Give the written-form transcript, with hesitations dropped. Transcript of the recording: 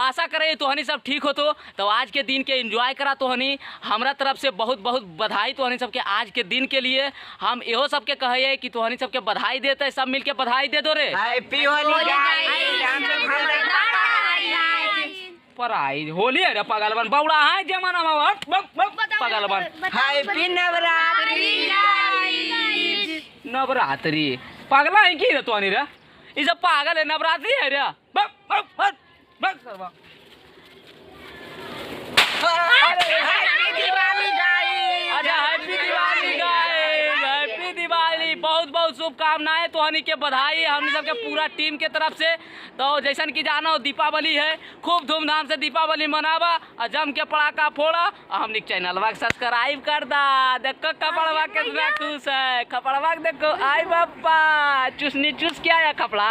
आशा करे तोहनी सब ठीक हो तो आज के दिन के एंजॉय करा तोहनी। हमरा तरफ से बहुत बहुत बधाई तोहनी सबके आज के दिन के लिए। हम इहो सबके कहे कि तोहनी सबके बधाई देते, सब मिलके बधाई दे दो रे। Happy Holi guys. पर आई होली है रे पागलबन बौड़ा है जमाना में पागलबन। हैप्पी नवरात्रि। नवरात्रि पागला है की रे तोहनी रे? ई सब पागल है, नवरात्रि है रे। बक बक बक बक करवा। Happy Diwali guys. अच्छा happy Diwali guys, happy Diwali. बहुत बहुत शुभकामनाएं तोहनी के, बधाई हमनी सबके पूरा टीम के तरफ से। तो जैसन की जानो दीपावली है, खूब धूमधाम से दीपावली मनावा और जम के पड़ाका फोड़ा। और हमनी चैनलवा के सब्सक्राइब कर दा। देखो कपड़वा कितना खुश है, कपड़वा देखो। आई बापा चूसनी चूस के आया कपड़ा।